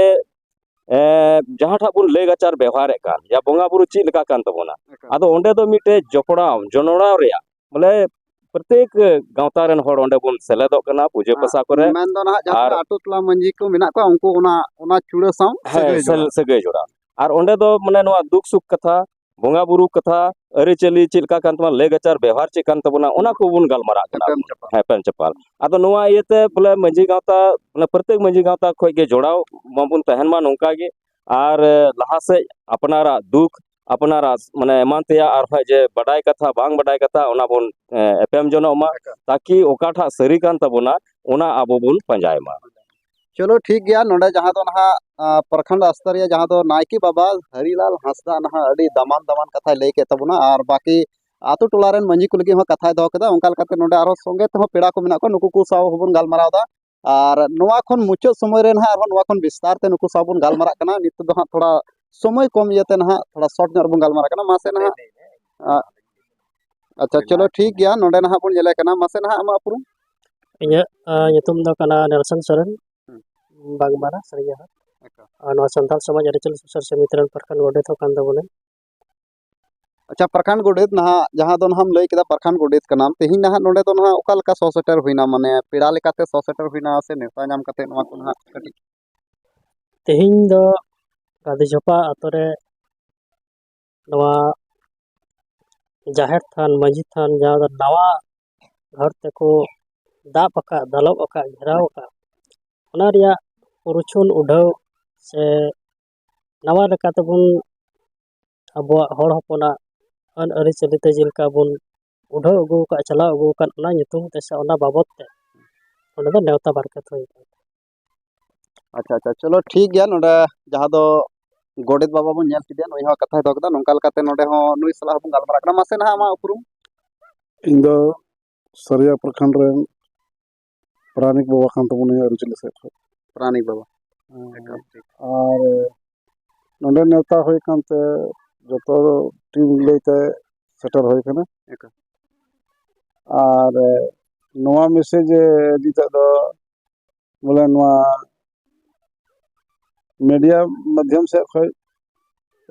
ᱮ, ᱡᱟᱦᱟᱸ ᱴᱷᱟᱜ ᱵᱚᱱ ᱞᱟᱹᱭ ᱞᱟᱠᱪᱟᱨ ᱵᱮᱣᱦᱟᱨᱮᱫ ᱠᱟᱱ, ᱭᱟ ᱵᱚᱸᱜᱟ ᱵᱩᱨᱩ ᱪᱮᱫ ᱞᱮᱠᱟ ᱠᱟᱱ ᱛᱟᱵᱚᱱᱟ, ᱮᱠᱟᱞ᱾ ᱟᱫᱚ ᱚᱸᱰᱮ ᱫᱚ ᱢᱤᱫᱴᱮᱡ ᱡᱚᱯᱲᱟᱣ, ᱡᱚᱱᱚᱲᱟᱣ ᱨᱮᱭᱟᱜ, ᱵᱚᱞᱮ ᱯᱨᱚᱛᱮᱠ ᱜᱟᱶᱛᱟ ᱨᱮᱱ ᱦᱚᱲ ᱚᱸᱰᱮ ᱵᱚᱱ ᱥᱮᱞᱮᱫᱚᱜ ᱠᱟᱱᱟ ᱯᱩᱡᱟᱹ ᱯᱟᱥᱟ ᱠᱚᱨᱮ᱾ ᱢᱮᱱ ᱫᱚ ᱱᱟᱦᱟᱜ ᱡᱟᱦᱟᱸ ᱟᱨ ᱛᱤᱱᱟᱹᱜ ᱟᱛᱳ ᱴᱚᱞᱟ ᱢᱟᱹᱡᱷᱤ ᱠᱚ ᱢᱮᱱᱟᱜ ᱠᱚᱣᱟ, ᱩᱱᱠᱩ ᱚᱱᱟ, ᱚᱱᱟ ᱪᱩᱲᱟᱹ ᱥᱟᱶ ᱦᱮᱸ, ᱥᱟᱹᱜᱟᱹᱭ ᱥᱮᱞ-, ᱡᱚᱲᱟᱣ᱾ ᱥᱟᱹᱜᱟᱹᱭ ᱡᱚᱲᱟᱣ᱾ ᱟᱨ ᱚᱸᱰᱮ ᱫᱚ ᱢᱟᱱᱮ ᱱᱚᱣᱟ ᱫᱩᱠ ᱥᱩᱠ ᱠᱟᱛᱷᱟ, ᱵᱚᱸᱜᱟ ᱵᱩᱨᱩ ᱠᱟᱛᱷᱟ, ᱟᱹᱨᱤᱪᱟᱹᱞᱤ ᱪᱮᱫ ᱞᱮᱠᱟ ᱠᱟᱱ ᱛᱟᱵᱚᱱᱟ, ᱞᱟᱹᱭ ᱞᱟᱠᱪᱟᱨ ᱵᱮᱣᱦᱟᱨ ᱪᱮᱫ ᱠᱟᱱ ᱛᱟᱵᱚᱱᱟ, ᱚᱱᱟ ᱠᱚᱵᱚᱱ ᱜᱟᱞᱢᱟᱨᱟᱜ ᱠᱟᱱᱟ᱾ ᱮᱯᱮᱢ ᱪᱟᱯᱟᱞ᱾ ᱦᱮᱸ, ᱮᱯᱮᱢ ᱪᱟᱯᱟᱞ᱾ ᱟᱫᱚ ᱱᱚᱣᱟ ᱤᱭᱟᱹᱛᱮ ᱵᱚᱞᱮ ᱢᱟᱹᱡᱷᱤ ᱜᱟᱶᱛᱟ, ᱢᱟᱱᱮ ᱯᱨᱚᱛᱮᱠ ᱢᱟᱹᱡᱷᱤ ᱜᱟᱶᱛᱟ ᱠᱷᱚᱡ ᱜᱮ ᱡᱚᱲᱟᱣ ᱢᱟᱵᱚᱱ ᱛᱟᱦᱮᱱ ᱢᱟ ᱱᱚᱝᱠᱟ ᱜᱮ᱾ ᱟᱨ, ᱮ, ᱞᱟᱦᱟ ᱥᱮᱫ ᱟᱯᱱᱟᱨᱟᱜ ᱫᱩᱠ, ᱟᱯᱱᱟᱨᱟᱜ ᱢᱟᱱᱮ ᱮᱢᱟᱱ ᱛᱮᱭᱟᱜ ᱟᱨᱦᱚᱸ ᱡᱮ ᱵᱟᱰᱟᱭ ᱠᱟᱛᱷᱟ, ᱵᱟᱝ ᱵᱟᱰᱟᱭ ᱠᱟᱛᱷᱟ, ᱚᱱᱟ ᱵᱚᱱ, ᱮ, ᱮᱯᱮᱢ ᱡᱚᱱᱚᱜ ᱢᱟ, ᱮᱠᱟᱞ᱾ ᱛᱟᱠᱤ ᱚᱠᱟᱴᱟᱜ ᱥᱟᱹᱨᱤ ᱠᱟᱱ ᱛᱟᱵᱚᱱᱟ, ᱚᱱᱟ ᱟᱵᱚ ᱵᱚᱱ ᱯᱟᱸᱡᱟᱭ ᱢᱟ᱾ ᱪᱚᱞᱚ ᱴᱷᱤᱠ ᱜᱮᱭᱟ, ᱱᱚᱰᱮ ᱡᱟᱦᱟᱸ ᱫᱚ ᱱᱟᱦᱟᱜ ᱟᱸ, ᱯᱨᱚᱠᱷᱚᱸᱰ ᱥᱛᱚᱨᱤᱭᱟ ᱡᱟᱦᱟᱸ ᱫᱚ ᱱᱟᱭᱠᱮ ᱵᱟᱵᱟ ᱦᱟᱹᱨᱤᱞᱟᱞ ᱦᱟᱸᱥᱫᱟ ᱱᱟᱦᱟᱜ ᱟᱹᱰᱤ ᱫᱟᱢᱟᱱ ᱫᱟᱢᱟᱱ ᱠᱟᱛᱷᱟᱭ ᱞᱟᱹᱭ ᱠᱮᱫ ᱛᱟᱵᱚᱱᱟ, ᱟᱨ ᱵᱟᱹᱠᱤ ᱟᱛᱳ ᱴᱚᱞᱟ ᱨᱮᱱ ᱢᱟᱹᱡᱷᱤ ᱠᱚ ᱞᱟᱹᱜᱤᱫ ᱦᱚᱸ ᱠᱟᱛᱷᱟᱭ ᱫᱚᱦᱚ ᱠᱮᱫᱟ᱾ ᱚᱱᱠᱟ ᱞᱮᱠᱟᱛᱮ ᱱᱚᱰᱮ ᱟᱨᱦᱚᱸ ᱥᱚᱸᱜᱮ ᱛᱮᱦᱚᱸ ᱯᱮᱲᱟ ᱠᱚ ᱢᱮᱱᱟᱜ ᱠᱚᱣᱟ, ᱱᱩᱠᱩ ᱠᱚ ᱥᱟᱶ ᱦᱚᱸᱵᱚᱱ ᱜᱟᱞᱢᱟᱨᱟᱣ ᱮᱫᱟ᱾ ᱟᱨ ᱱᱚᱣᱟ ᱠᱷᱚᱱ ᱢᱩᱪᱟᱹᱫ ᱥᱚᱢᱚᱭ ᱨᱮ ᱱᱟᱦᱟᱜ ᱟᱨᱦᱚᱸ ᱱᱚᱣᱟ ᱠᱷᱚᱱ ᱵᱤᱥᱛᱟᱨ ᱛᱮ ᱱᱩᱠᱩ ᱥᱟᱶ ᱵᱚᱱ ᱜᱟᱞᱢᱟᱨᱟᱜ ᱠᱟᱱᱟ᱾ ᱱᱤᱛᱚᱜ ᱫᱚ ᱦᱟᱸᱜ ᱛᱷᱚᱲᱟ ᱥᱚᱢᱚᱭ ᱠᱚᱢ ᱤᱭᱟᱹᱛᱮ ᱱᱟᱦᱟᱜ ᱛᱷᱚᱲᱟ ᱥᱚᱨᱴ ᱧᱚᱜ ᱨᱮᱵᱚᱱ ᱜᱟᱞᱢᱟᱨᱟᱜ ᱠᱟᱱᱟ᱾ ᱢᱟᱥᱮ ᱱᱟᱦᱟᱜ, ᱟ, ᱟᱪᱪᱷᱟ, ᱪᱚᱞᱚ ᱴᱷᱤᱠ ᱜᱮᱭᱟ, ᱱᱚᱰᱮ ᱱᱟᱦᱟᱜ ᱵᱚᱱ ᱧᱮᱞᱮ ᱠᱟᱱᱟ᱾ ᱢᱟᱥᱮ ᱱᱟᱦᱟᱜ ᱟᱢᱟᱜ ᱩᱯᱨᱩᱢ? ᱤᱧᱟᱹᱜ, ᱟ, ᱧᱩᱛᱩᱢ ᱫᱚ ᱠᱟᱱᱟ ᱱᱮᱞᱥᱚᱱ ᱥᱚᱨᱮᱱ, ᱦᱩᱸ᱾ ᱵᱟᱜᱽᱢᱟᱨᱟ ᱥᱟᱹᱨᱤᱭᱟᱹ ᱦᱟᱴ᱾ ᱟᱪᱪᱷᱟ᱾ ᱟᱨ ᱱᱚᱣᱟ ᱥᱟᱱᱛᱟᱲ ᱥᱚᱢᱟᱡᱽ ᱟᱹᱨᱤᱪᱟᱹᱞᱤ ᱥᱩᱥᱟᱹᱨ ᱥᱚᱢᱤᱛᱤ ᱨᱮᱱ ᱯᱨᱚᱠᱷᱚᱸᱰ ᱜᱚᱰᱮᱛ ᱦᱚᱸ ᱠᱟᱱ ᱛᱟᱵᱚᱱᱟᱹᱧ᱾ ᱟᱪᱪᱷᱟ, ᱯᱨᱚᱠᱷᱚᱸᱰ ᱜᱚᱰᱮᱛ ᱱᱟᱦᱟᱜ, ᱡᱟᱦᱟᱸ ᱫᱚ ᱱᱟᱦᱟᱜ ᱮᱢ ᱞᱟᱹᱭ ᱠᱮᱫᱟ ᱯᱨᱚᱠᱷᱚᱸᱰ ᱜᱚᱰᱮᱛ ᱠᱟᱱᱟᱢ, ᱛᱮᱦᱮᱧ ᱱᱟᱦᱟᱜ ᱱᱚᱰᱮ ᱫᱚ ᱱᱟᱦᱟᱜ ᱚᱠᱟ ᱞᱮᱠᱟ ᱥᱚᱦᱚᱨ ᱥᱮᱴᱮᱨ ᱦᱩᱭᱱᱟ? ᱢᱟᱱᱮ ᱯᱮᱲᱟ ᱞᱮᱠᱟᱛᱮ ᱥᱚᱦᱚᱨ ᱥᱮᱴᱮᱨ ᱦᱩᱭᱱᱟ ᱥᱮ ᱱᱮᱣᱛᱟ ᱧᱟᱢ ᱠᱟᱛᱮ ᱱᱚᱣᱟ ᱠᱚ ᱱᱟᱦᱟᱜ ᱠᱟᱹᱴᱤᱡ? ᱛᱮᱦᱮᱧ ᱫᱚ ᱜᱟᱫᱤ ᱡᱷᱚᱯᱟ ᱟᱛᱳ ᱨᱮ ᱱᱚᱣᱟ ᱡᱟᱦᱮᱨ ᱛᱷᱟᱱ, ᱢᱟᱹᱡᱷᱤ ᱛᱷᱟᱱ, ᱡᱟᱦᱟᱸ ᱫᱚ ᱱᱟᱣᱟ ᱜᱷᱟᱴ ᱛᱮᱠᱚ ᱫᱟᱵ ᱟᱠᱟᱫ, ᱫᱟᱞᱚᱵ ᱟᱠᱟᱫ, ᱜᱷᱮᱨᱟᱣ ᱟᱠᱟᱫ, ᱚᱱᱟ ᱨᱮᱭᱟᱜ ᱯᱩᱨᱩᱪᱷᱩᱱ ᱩᱰᱷᱟᱹᱣ ᱥᱮ ᱱᱟᱣᱟ ᱞᱮᱠᱟ ᱛᱮᱵᱚᱱ ᱟᱵᱚᱣᱟᱜ ᱦᱚᱲ ᱦᱚᱯᱚᱱᱟᱜ ᱟᱹᱱ ᱟᱹᱨᱤᱪᱟᱹᱞᱤ ᱛᱮ ᱡᱮᱞᱮᱠᱟ ᱵᱚᱱ ᱩᱰᱷᱟᱹᱣ ᱟᱹᱜᱩ ᱟᱠᱟᱫ, ᱪᱟᱞᱟᱣ ᱟᱹᱜᱩ ᱟᱠᱟᱫ, ᱚᱱᱟ ᱧᱩᱛᱩᱢ ᱛᱮ ᱥᱮ ᱚᱱᱟ ᱵᱟᱵᱚᱫ ᱛᱮ ᱚᱸᱰᱮ ᱫᱚ ᱱᱮᱣᱛᱟ ᱵᱟᱨᱠᱮᱛ ᱦᱩᱭ ᱟᱠᱟᱱᱟ᱾ ᱟᱪᱪᱷᱟ, ᱟᱪᱪᱷᱟ, ᱪᱚᱞᱚ ᱴᱷᱤᱠ ᱜᱮᱭᱟ᱾ ᱱᱚᱰᱮ ᱡᱟᱦᱟᱸ ᱫᱚ ᱜᱚᱰᱮᱛ ᱵᱟᱵᱟ ᱵᱚᱱ ᱧᱮᱞ ᱠᱮᱫᱮᱭᱟ, ᱱᱩᱭ ᱦᱚᱸ ᱠᱟᱛᱷᱟᱭ ᱫᱚᱦᱚ ᱠᱮᱫᱟ᱾ ᱱᱚᱝᱠᱟ ᱞᱮᱠᱟᱛᱮ ᱱᱚᱰᱮ ᱦᱚᱸ ᱱᱩᱭ ᱥᱟᱞᱟᱜ ᱦᱚᱸᱵᱚᱱ ᱜᱟᱞᱢᱟᱨᱟᱜ ᱠᱟᱱᱟ᱾ ᱢᱟᱥᱮ ᱱᱟᱦᱟᱜ ᱟᱢᱟᱜ ᱩᱯᱨᱩᱢ? ᱤᱧ ᱫᱚ ᱥᱟᱹᱨᱤᱭᱟ ᱯᱨᱚᱠᱷᱚᱸᱰ ᱨᱮᱱ ᱯᱟᱨᱟᱱᱤᱠ ᱵᱟᱵᱟ ᱠᱟᱱ ᱛᱟᱵᱚᱱᱟᱹᱧ ᱟᱹᱨᱤᱪᱟᱹᱞᱤ ᱥᱮᱫ ᱠᱷᱚᱱ᱾ ᱯᱟᱨᱟᱱᱤᱠ ᱵᱟᱵᱟ᱾ ᱦᱮᱸ᱾ ᱮᱠᱟᱞ ᱴᱷᱤᱠ᱾ ᱟᱨ ᱱᱚᱰᱮ ᱱᱮᱣᱛᱟ ᱦᱩᱭ ᱟᱠᱟᱱ ᱛᱮ ᱡᱚᱛᱚ ᱴᱤᱢ ᱞᱟᱹᱭᱛᱮ ᱥᱮᱴᱮᱨ ᱦᱩᱭ ᱟᱠᱟᱱᱟ᱾ ᱮᱠᱟᱞ᱾ ᱟᱨ ᱱᱚᱣᱟ ᱢᱮᱥᱮᱡᱽ ᱱᱤᱛᱚᱜ ᱫᱚ ᱵᱚᱞᱮ ᱱᱚᱣᱟ ᱢᱤᱰᱤᱭᱟ ᱢᱟᱫᱽᱫᱷᱚᱢ ᱥᱮᱫ ᱠᱷᱚᱱ,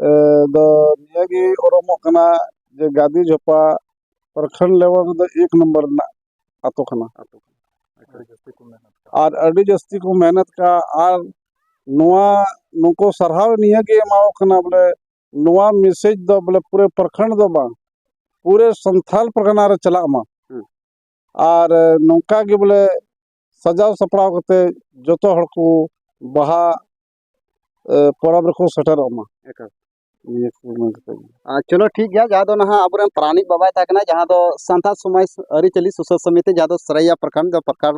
ᱮ, ᱫᱚ ᱱᱤᱭᱟᱹᱜᱮ ᱚᱨᱚᱢᱚᱜ ᱠᱟᱱᱟ ᱡᱮ ᱜᱟᱫᱤ ᱡᱷᱚᱯᱟ ᱯᱨᱚᱠᱷᱚᱸᱰ ᱞᱮᱵᱮᱞ ᱨᱮᱫᱚ ᱮᱠ ᱱᱚᱢᱵᱚᱨ ᱨᱮᱱᱟᱜ ᱟᱛᱳ ᱠᱟᱱᱟ᱾ ᱟᱛᱳ ᱠᱟᱱᱟ᱾ ᱟᱪᱪᱷᱟ᱾ ᱟᱹᱰᱤ ᱡᱟᱹᱥᱛᱤ ᱠᱚ ᱢᱮᱦᱱᱚᱛ ᱠᱟᱱᱟ᱾ ᱟᱨ ᱟᱹᱰᱤ ᱡᱟᱹᱥᱛᱤ ᱠᱚ ᱢᱮᱦᱱᱚᱛ ᱠᱟᱜᱼᱟ᱾ ᱟᱨ ᱱᱚᱣᱟ, ᱱᱩᱠᱩ ᱥᱟᱨᱦᱟᱣ ᱱᱤᱭᱟᱹ ᱜᱮ ᱮᱢᱟᱣ ᱠᱟᱱᱟ ᱵᱚᱞᱮ ᱱᱚᱣᱟ ᱢᱮᱥᱮᱡᱽ ᱫᱚ ᱵᱚᱞᱮ ᱯᱩᱨᱟᱹ ᱯᱨᱚᱠᱷᱚᱸᱰ ᱫᱚ ᱵᱟᱝ, ᱯᱩᱨᱟᱹ ᱥᱟᱱᱛᱷᱟᱞ ᱯᱟᱨᱜᱟᱱᱟ ᱨᱮ ᱪᱟᱞᱟᱜ ᱢᱟ᱾ ᱦᱩᱸ᱾ ᱟᱨ ᱱᱚᱝᱠᱟ ᱜᱮ ᱵᱚᱞᱮ ᱥᱟᱡᱟᱣ ᱥᱟᱯᱲᱟᱣ ᱠᱟᱛᱮ ᱡᱚᱛᱚ ᱦᱚᱲ ᱠᱚ ᱵᱟᱦᱟ, ᱮ, ᱯᱚᱨᱚᱵᱽ ᱨᱮᱠᱚ ᱥᱮᱴᱮᱨᱚᱜ ᱢᱟ᱾ ᱮᱠᱟᱞ᱾ ᱱᱤᱭᱟᱹ ᱠᱚ ᱢᱮᱱ ᱠᱟᱛᱮ ᱜᱮ᱾ ᱟᱨ ᱪᱚᱞᱚ ᱴᱷᱤᱠ ᱜᱮᱭᱟ, ᱡᱟᱦᱟᱸ ᱫᱚ ᱱᱟᱦᱟᱜ ᱟᱵᱚᱨᱮᱱ ᱯᱟᱨᱟᱱᱤᱠ ᱵᱟᱵᱟᱭ ᱛᱟᱦᱮᱸ ᱠᱟᱱᱟ, ᱡᱟᱦᱟᱸ ᱫᱚ ᱥᱟᱱᱛᱟᱲ ᱥᱚᱢᱟᱡᱽ ᱟᱹᱨᱤᱪᱟᱹᱞᱤ ᱥᱩᱥᱟᱹᱨ ᱥᱚᱢᱤᱛᱤ, ᱡᱟᱦᱟᱸ ᱫᱚ ᱥᱟᱹᱨᱟᱹᱭᱟ ᱯᱨᱚᱠᱷᱚᱸᱰ ᱫᱚ ᱯᱨᱚᱠᱷᱚᱸᱰ